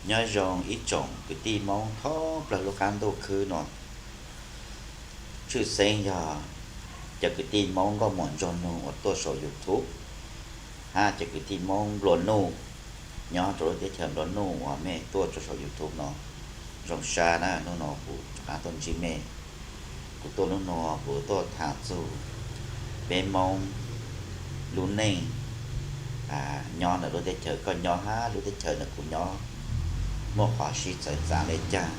Nyob zoo ib tsoom kwv tij Hmoob thoob plaws lub qab ntuj khwb no. Tshwj xeeb yog cov kwv tij Hmoob nkauj muam nraug nug uas tuaj saum YouTube, hab cov kwv tij Hmoob nplua nuj nyob rau lub teb chaws nplua nuj uas mej tuaj rau saum YouTube no. Zoo sab na, hnub no kuv rov qab tuaj ntsib mej. Kuv tuaj hnub no kuv tuaj tham txug peb Hmoob lub neej nyob ntawm lub teb chaws koj nyob hab lub teb chaws ntawm kuv nyob, muaj qhov sib txawv txav le caag.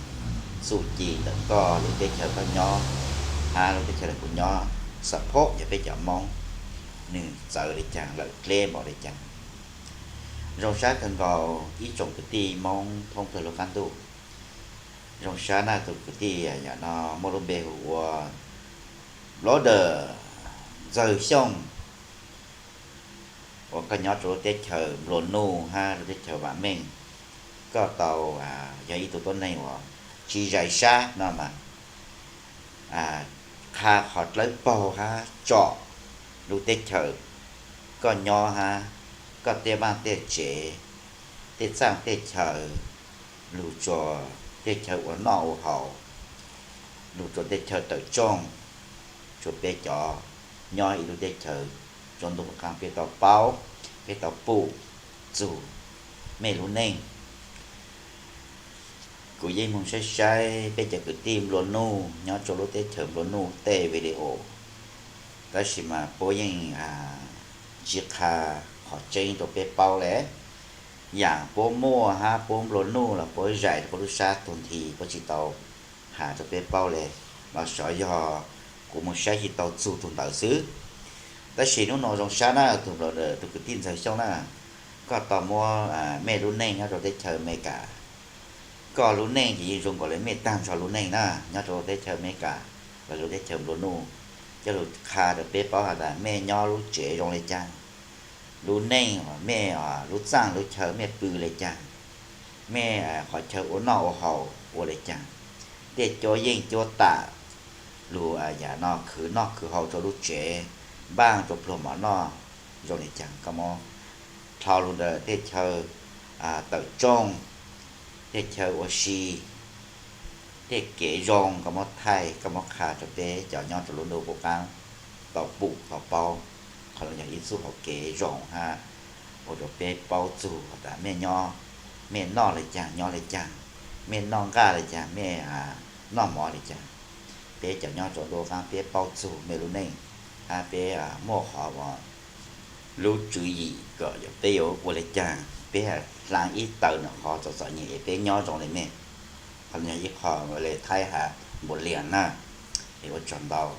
Txuj ci ntawm koj lub teb chaws koj nyob hab lub teb chaws ntawm kuv nyob, support yog peb cov Hmoob, nwg txawv le caag, lawm dleb npaum le caag. Zoo sab kawg nkaus ib tsoom kwv tij Hmoob thoob plaws lub qab ntuj. Zoo sab na, tus kwv tij yam no muaj lub npe hu ua Brother Ntxawg Xyooj, uas koj nyob rau lub teb chaws nplua nuj hab lub teb chaws vam meej. Koj tau yog ib tug tuab neeg uas tsi zais sab no mas qha qhov dlawb paug hab tsom lub teb chaws koj nyob hab koj tej vaaj tej tsev, tej txaaj tej chaw, lug rua tej chaw ua noj ua haus, lug rua tej chaw tawm tsooj, rua peb cov nyob ib lub teb chaws tsaus ntuj qab peb tau paub, peb tau pum txug mej lub neej. Kuv yeej moog saib saib peb cov kwv tij nplua nuj nyob rua lub teb chaws nplua nuj tej video, tab sis mas puab yeej tsi qha qhov tseeb rua peb paub le. Yam puab muaj hab puab nplua nuj los puab zais rua puab lub sab tug nthi, puab tsi tau has rua peb paub le. Los xyov yog kuv moog saib tsi tau txug tug ntawd xwb. Tab sis hnub no zoo sab na, tus kwv tij Ntxawg Xyooj na, koj tau muab mej lub neej nyob rua teb chaws Amelikas. Koj lub neej ces yeej zoo nkaus le mej taag nrho lub neej na, nyob rua teb chaws Amelikas los lub teb chaws nplua nuj, coj lug qha rua peb paub has tas mej nyob lub tsev zoo le caag, lub neej, mej lub txaaj lub chaw mej pw le caag, mej qhov chaw ua noj ua haus ua le caag, tej cuab yeej cuab tam, lug yam no khwv noj khwv haus rua lub tsev, npaaj rua pluag mov noj zoo le caag. Koj muab dlhau lug ntawm tej chaw tawm tsooj, tej chaw ua si, tej kev zoo, koj muab thaij, koj muab qha rua peb cov nyob rua lub ntuj qub qaab tau pum tau paub. Qhov no yog ib txuj hauv kev zoo hab ua rua peb paub txug tas mej nyob, mej noj le caag nyob le caag, mej noj nqaj le caag, mej noj mov le caag. Peb cov nyob rua ntuj qaab peb paub txug mej lub neej, hab peb muaj qhov uas lub tswv yim kom peb yuav ua le caag, peb has hlaa ib taw nws qhov txom txom nyem es peb nyob zoo le mej. Qhov no yog ib qho le thaib has npaum lias na, es ua tsaug ntau.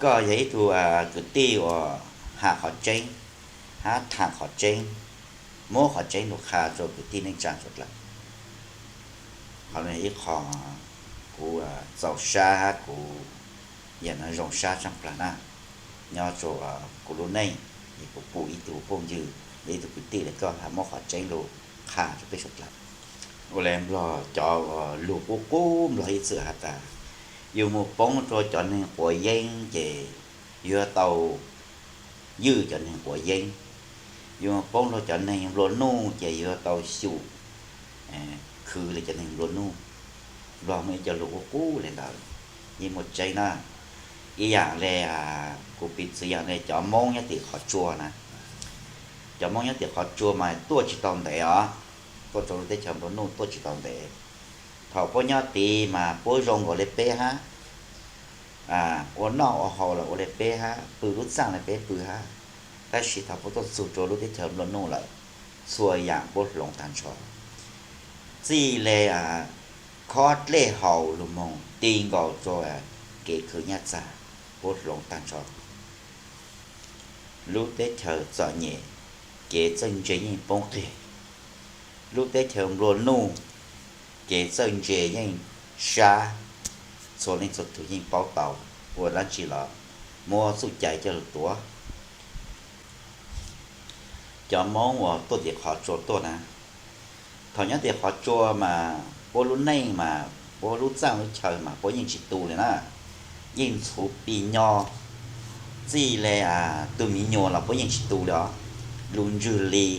Koj yog ib tug kwv tij uas has qhov tseeb, hab tham qhov tseeb, muab qhov tseeb lug qha rua kwv tij neej tsaa suav dlawg. Qhov no yog ib qho kuv txaus sab hab kuv yam no zoo sab tshaaj plawg na. Nyob rua kuv lub neej, es kuv pum ib tug phooj ywg, ib tug kwv tij le koj has muab qhov tseeb lug qha rua peb suav dlawg. Ua le nplog cov lug qub qub nplog ib txwm has tas, yug moog poob rua cov neeg quav yeeb ces yuav tau ywj cov neeg quav yeeb, yug moog poob rua cov neeg nplua nuj ces yuav tau xyum khwv le cov neeg nplua nuj. Nplog muaj ib co lug qub qub le ntawd, yeej muaj tseeb na. Ib yaam le kuv piv txwv yaam le cov Moob nyob tim qhov tsua na, cov Moob nyob tim qhov tsua mas tuaj tsi tau ntev os, tuaj rua lub teb chaws nplua nuj tuaj tsi tau ntev. Thaum puab nyob tid mas puab zoo nkaus le peb hab, ua noj ua haus los ua le peb hab, pw lub txaaj le peb pw hab. Tab sis thaum puab tuaj txug rua lub teb chaws nplua nuj lawm, txhua yaam puab hloov taag nrho. Txij le khob dlej haus lug moog ti nkaus rua kev khwv nyaj txag, puab hloov taag nrho. Lub teb chaws txom nyem, kev txawj ntse yeej poob qig. Lub teb chaws nplua nuj, kev txawj ntse yeej sab, txhua leej txhua tug yeej paub tau, ua dlaab tsi los muab txuj cai coj lug tuav. Cov Moob uas tuaj tim qhov tsua tuaj na, thaum nyob tim qhov tsua mas puab lub neej mas puab lub txaaj lub chaw mas puab yeej tsi tu le na, yeej ntxhuv pis nyo. Txij le tug miv nyuas los puab yeej tsi tu le os, lug ntswg li,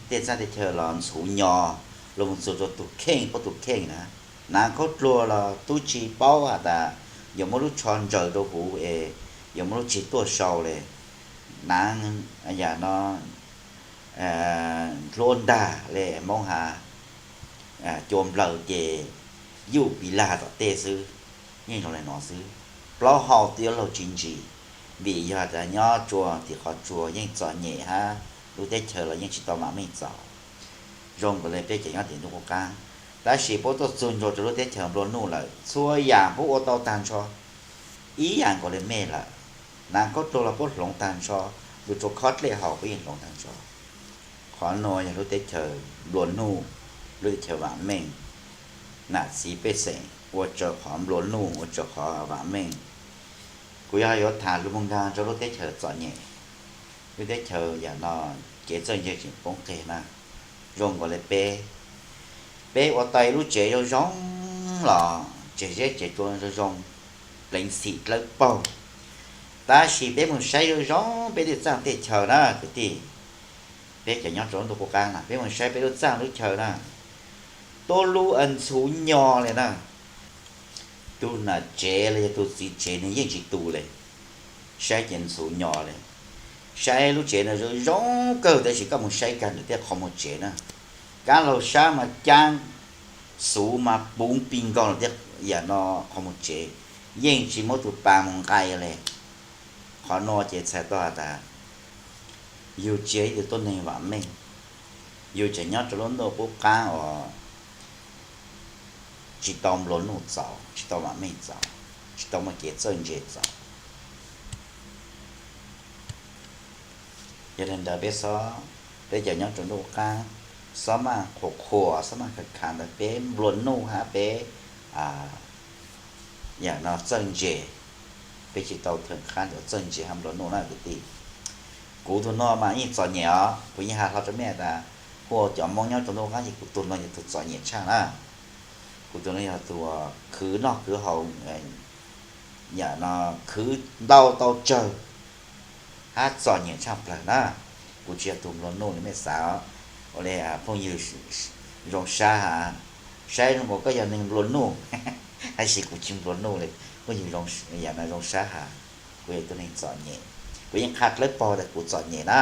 tej txaaj tej chaw los ntxhuv nyo, los mus txug rua tug kheej puab tug kheej na. Nav khaub dluag los tub tsi paub has tas yuav muab lub tsho ntsaws rua huv es yuav muab lub tsig tuaj sau le. Nav yam no hlub ntag le Moob has, cua nplawm ces yuj pis lag tom tej xwb, yeej zoo le nuav xwb. Plaub hau twb yuav laug tsis ntsis, vim yog tas nyob tsua tim qhov tsua yeej txom nyem hab lub teb chaws los yeej tsis tau mam meej txaus. Zoo nkaus le peb cov nyob tim ntuj qub qaab, tab sis puab tuaj txug nrug rua lub teb chaws nplua nuj lawm, txhua yam puab ua tau tag nrho, ib yam nkaus le mej lawm. Nav khaub dluag los puab hloov tag nrho, lug tsua khob dlej haus puab yeej hloov tag nrho. Qhov nuav yog lub teb chaws nplua nuj, lub teb chaws vaam meej. Nam txiv pej xeem ua raws qhov nplua nuj, ua raws qhov vaam meej. Kuv yog yuav tham lug moog nkaag rua lub teb chaws txom nyem, lub teb chaws yam no kev txawj ntse tseem poob qeg na. Zoo nkaus le peb, peb ua tau ib lub tsev zoo zoo los tseg zeb tseg tsua zoo zoo, pleev xim dlawb paug, tab sis peb moog saib zoo zoo peb tej txaaj tej chaw na kwv tij. Peb cov nyob rua ntuj qub qaab na, peb moog saib peb lub txaaj lub chaw na, tuab lub ntxhuv nyo le na. Tug nam tsev los yog tug txiv tsev nwg yeej tsis tu le, saib ces ntxhuv nyo le. Saib lub tsev no zoo zoo kawg, tab sis koj moog saib kag ntawm tej qhov muag tsev na, kab laug sab mas caab, xuv mas puv npi nkaus tej yam no, qhov muag tsev yeej tsis muab tug pas moog nqai le. Qhov nuav ces txhais tau has tas yug tsis yog ib tug tuab neeg vaam meej, yug tseem nyob rua lub ntuj qub qaab uas tsis tau nplua nuj txaus, tsis tau vaam meej txaus, tsis tau muaj kev txawj ntse txaus. Yog le ntawd peb xob, peb cov nyob rua ntuj qub qaab, xob maj qhuas qhuas, xob maj khav khav ntawd peb nplua nuj hab peb yam no txawj ntse, peb tsis tau thawm qhab ntawd txawj ntse hab nplua nuj na kwv tij. Kuv tug no mas yeej txom nyem os, kuv yeej has hlo rua mej tas, hu ua cov Moob nyob rua ntuj qub qaab ces kuv tug no yog tug txom nyem tshaj na. Kuv tug no yog tug khwv noj khwv haus, yam no khwv ntau tau tsawg hab txom nyem tshaj plawg na. Kuv tsis yog tug nplua nuj le mej xav os. Ua le phooj ywg Zoo Sab has, saib zoo nkaus koj yog neeg nplua nuj, tab sis kuv tsis nplua nuj le. Phooj ywg Zoo, yam no Zoo Sab has, kuv yog tug neeg txom nyem. Kuv yeej qha dlawb paug tas kuv txom nyem na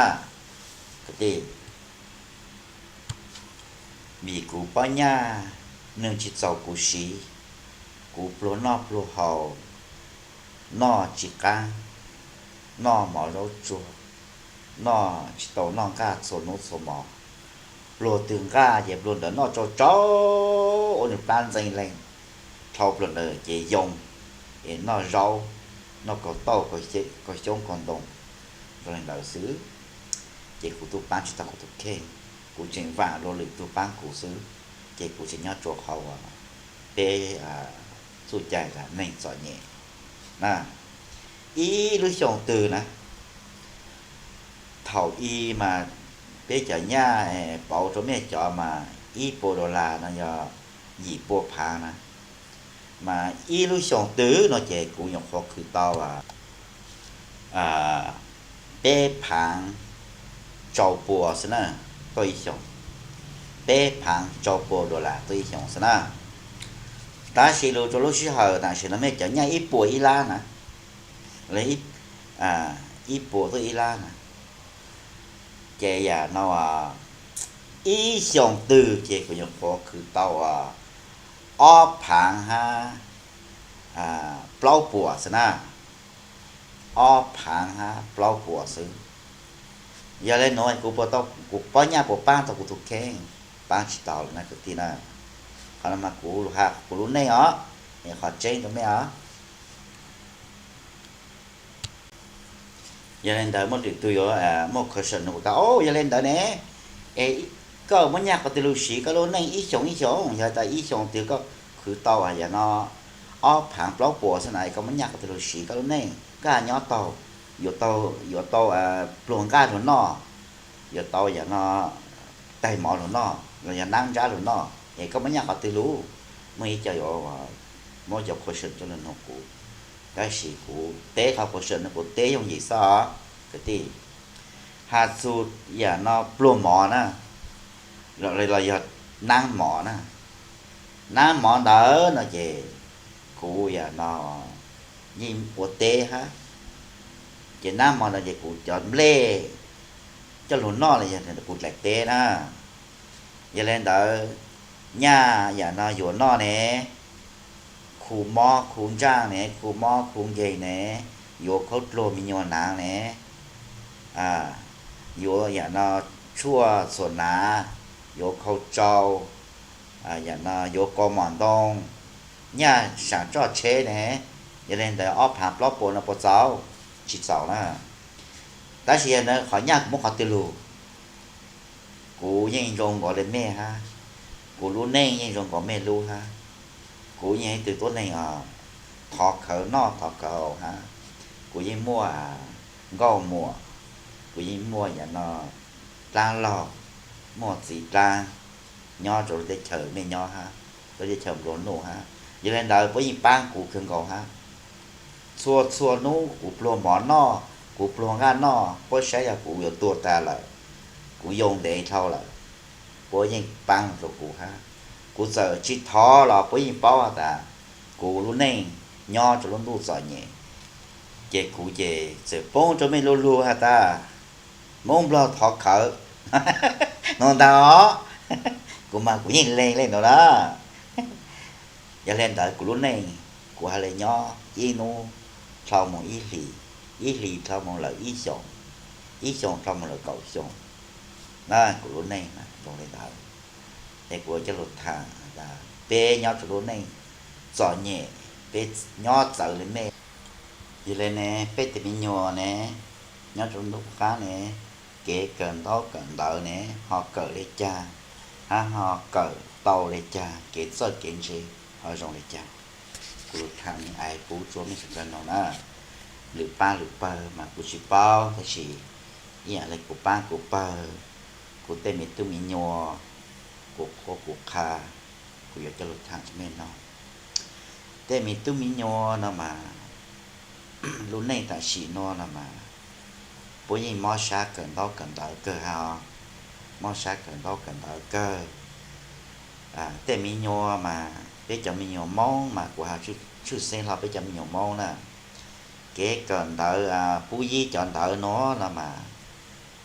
kwv tij. Vim kuv pob nyaj nwg tsis txaus kuv siv, kuv pluag noj pluag haus, noj tsis qaab, noj mov zaub tsuag, noj tsis tau noj nqaj txhua nub txhua mo. Pluag twg nqaj ces pluag ntawd noj tsau tsau ua nwg plab ntxeev leeg, dhau pluag ntawd ces yoo, es noj zaub, noj kaug tauj, kaug xyoob kaug ntoo, zoo le ntawd xwb. Ces kuv tub paab tsis tau kuv tug kheej, kuv tseem vaam luag lwm tug paab kuv xwb, ces kuv tseem nyob tsua qhov uas peb txuj cai tas neeg txom nyem na. Ib lub xyoos twg na, thaum i mas peb cov nyaj pauv rua mej cov mas ib puas dollar no yog yim pua phaav na, mas ib lub xyoos twg no ces kuv nyuam qhuav khwv tau peb phaav rau pua xwb na, tuaj ib xyoos, peb phaav rau pua dollar tuaj ib xyoos xwb na. Tab sis lug rua lub sij hawm tam sim no mej cov nyaj ib puas ib lab na, ib puas tuaj ib lab na, ces yam no ib xyoos twg ces kuv nyuam qhuav khwv tau ob phaav hab plaub puas xwb na, ob phaav hab plaub puas xwb. Yog le nuav kuv, kuv pob nyaj puas paab tau kuv tug kheej? Paab tsis tau lawm na kwv tij na. Qhov no mas kuv lug has kuv lub neej os, es qhov tseeb rua mej os. Yog le ntawd muaj lwm tug yuav muaj question nug kuv tas, o, yog le ntawd ne, es koj muab nyaj qhov twg lug siv koj lub neej ib xyoos ib xyoos? Yog tas ib xyoos twg koj khwv tau yam no ob phaav plaub puas xwb na, es koj muab nyaj qhov twg lug siv koj lub neej? Koj nyob taug, yuav tau, yuav tau pluag nqaj lug noj, yuav tau yam no taig mov lug noj los yog nab ntsab lug noj, es koj muab nyaj qhov twg lug? Muaj ib co yuav muab cov question coj lug nug kuv, tab sis kuv teb qhov question no kuv teb yooj yim xwb os kwv tij. Has txug yam no pluag mov na, los yog nab mov na. Nab mov ntawd no ces kuv yam no yeej ua teb hab, ces nab mov ntawd ces kuv cov nplej coj lug noj los yog kuv dlaim teb na. Yog le ntawd, nyaj yam no yuav noj ne, khu mob khu ntsaaj ne, khu mob khu nkeeg ne, yuav khaub dluag me nyuam naav ne, yuav yam no tshuaj txhuam nav, yuav khau tsau, yam no yuav kaus mom ntoo, nyaj saam tsoj tsheb ne, yog le ntawd ob phaav plaub puas no puas txaus? Tsis txaus na. Tab sis yog ntawd qhov nyaj kuv muab qhov twg lug? Kuv yeej zoo nkaus le mej hab, kuv lub neej yeej zoo nkaus mej lub hab. Kuv yeej ib tug tuab neeg os thov khawv noj thov khawv haus hab. Kuv yeej muaj nkauj muam, kuv yeej muaj yam no dlaab laug, muaj txiv dlaab nyob rua lub teb chaws mej nyob hab, lub teb chaws nplua nuj hab. Yog le ntawd puab yeej paab kuv kawg nkaus hab. Txhua txhua nub kuv pluag mov noj, kuv pluag nqaj noj, puab saib yog kuv yuav tuag taag lawm, kuv yoo ntev dhau lawm, puab yeej paab rua kuv hab. Kuv txawm tsis thov los puab yeej paub has tas kuv lub neej nyob rua lub ntuj txom nyem, ces kuv ces txawm poob rua mej lub lug has tas Moob Nplog thov khawv no ntag os. Kuv mas kuv yeej leeg le nuav na. Yog le ntawd kuv lub neej, kuv has le nyob ib nub dlhau moog ib hlis, ib hlis dlhau moog lawm ib xyoos, ib xyoos dlhau moog lawm kaum xyoos na. Kuv lub neej zoo le ntawd, es kuv coj lug thaam tas peb nyob rua lub neej txom nyem, peb nyob txawv le mej. Yog le ne, peb tej me nyuam ne, nyob rua ntuj qaab ne, kev kawm ntaub kawm ntawv ne, ho kawm le caag, hab ho kawm tau le caag, kev txawj kev ntse ho zoo le caag. Kuv lug thaam ais pub rua mej sawv daws noog na. Lwm pab lwm pawg mas kuv tsis paub, tab sis ib yam le kuv paab kuv pawg, kuv tej me tub me nyuam, kuv qhuab kuv qha, kuv yuav coj lug thaam rua mej noog. Tej me tub me nyuam no mas, lub neej tam sim nuav no mas, puab yeej mob sab kawm ntaub kawm ntawv kawg hab os. Mob sab kawm ntaub kawm ntawv kawg. Tej me nyuam mas peb cov me nyuam Moob mas kuv has tshwj xeeb hlo peb cov me nyuam Moob na, kev kawm ntawv pub yib cov ntawv nuav no mas,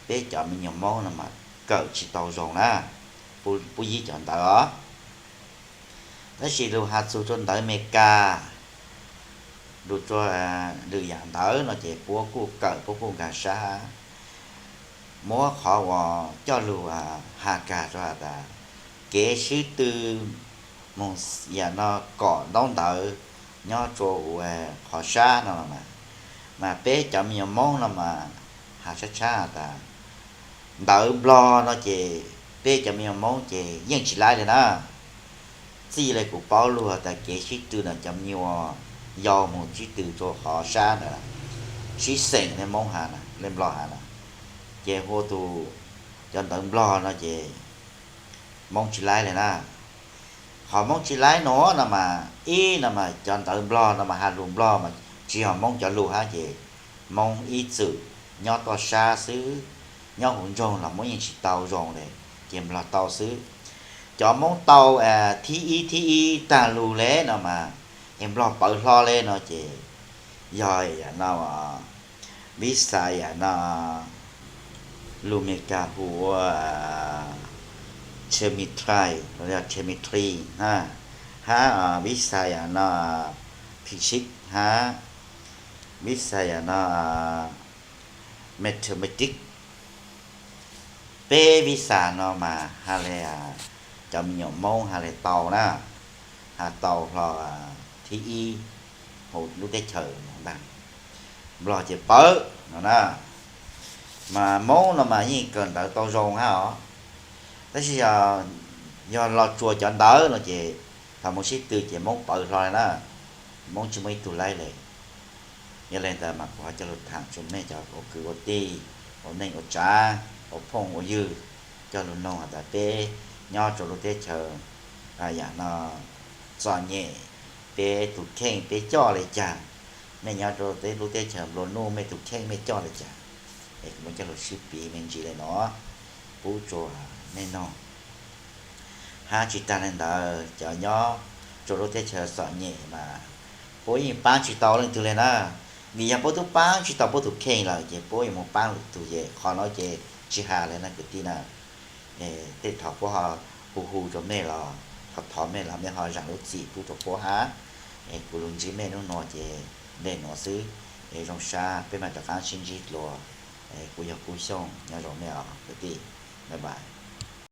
peb cov me nyuam Moob no mas kawm tsis tau zoo na, pub yib cov ntawv os. Tab sis lug has txug rua ntawv Amelikas, lug rua lwm yaam ntawv no ces puab kuj kawm puab kuj nkaag sab. Muab qhov uas coj lug has kag rua has tas, kev sib tw moog yam no kom ntaub ntawv nyob rua huv qhov sab no mas, mas peb cov me nyuam Moob no mas has tshab tshab has tas, ntawv Nplog no ces peb cov me nyuam Moob ces yeej tsis laib le na. Txij le kuv paub lug has tas kev sib tw no cov me nyuam yau moog sib tw rua qhov sab ntawd, sib xeem le Moob has, le Nplog has na, ces hu tug cov ntawv Nplog no ces Moob tsis laib le na. Qhov Moob tsis laib nuav no mas, ib no mas cov ntawv Nplog no mas has lug Nplog mas tsis yog Moob cov lug hab ces Moob ib txwm nyob toj sab xwb, nyob huv nroog los Moob yeej tsis tau zoo le, ces Nplog tau xwb. Cov Moob tau thib ib thib ib taag lug le no mas, es Nplog pawv hlo le no ces yog yam no, visa yam no lug Amelikas hu ua Chemetry los yog Chemetry na, hab visa yam no Physics hab visa yam no Mathematics. Peb visa no mas has le cov me nyuam Moob has le tau na, has tau hlo thib ib huv lub teb chaws no ntag. Nplog ces pawv no na. Mas Moob no mas yeej kawm ntawv tau zoo hab os. Tab sis yog los tsuas cov ntawv no ces thaum moog sib tw ces Moob pawv hlo le na, Moob tsis muaj ib tug laib le. Yog le ntawd mas kuv ho coj lug thaam tsua mej cov ua kwv ua tij, ua neej ua tsav, ua phooj ua ywg, coj lug noog has tas peb nyob rua lub teb chaws yam no txom nyem, peb tug kheej peb coj le caag? Mej nyob rua lub teb chaws nplua nuj mej tug kheej mej coj le caag? Es kuv muab coj lug sib piv me ntsis le no pub rua mej noog. Hab tsis tag le ntawd, cov nyob rua lub teb chaws txom nyem mas puab yeej paab tsis tau leej twg le na. Vim yog puab tub paab tsis tau puab tug kheej lawm ces puab yuav moog paab lwm tug, ces qhov nuav ces tsis has le na kwv tij na. Tej thaum puab ho hu hu rua mej los thov thov mej los mej ho zaam lub txim pub rua puab hab. Kuv lug ntsib mej nub nua ces dlej nuav xwb. Zoo sab peb maam rov qaab sib ntsib dlua. Kuv yog Kub Xyooj, nyob zoo mej os kwv tij. Bye bye.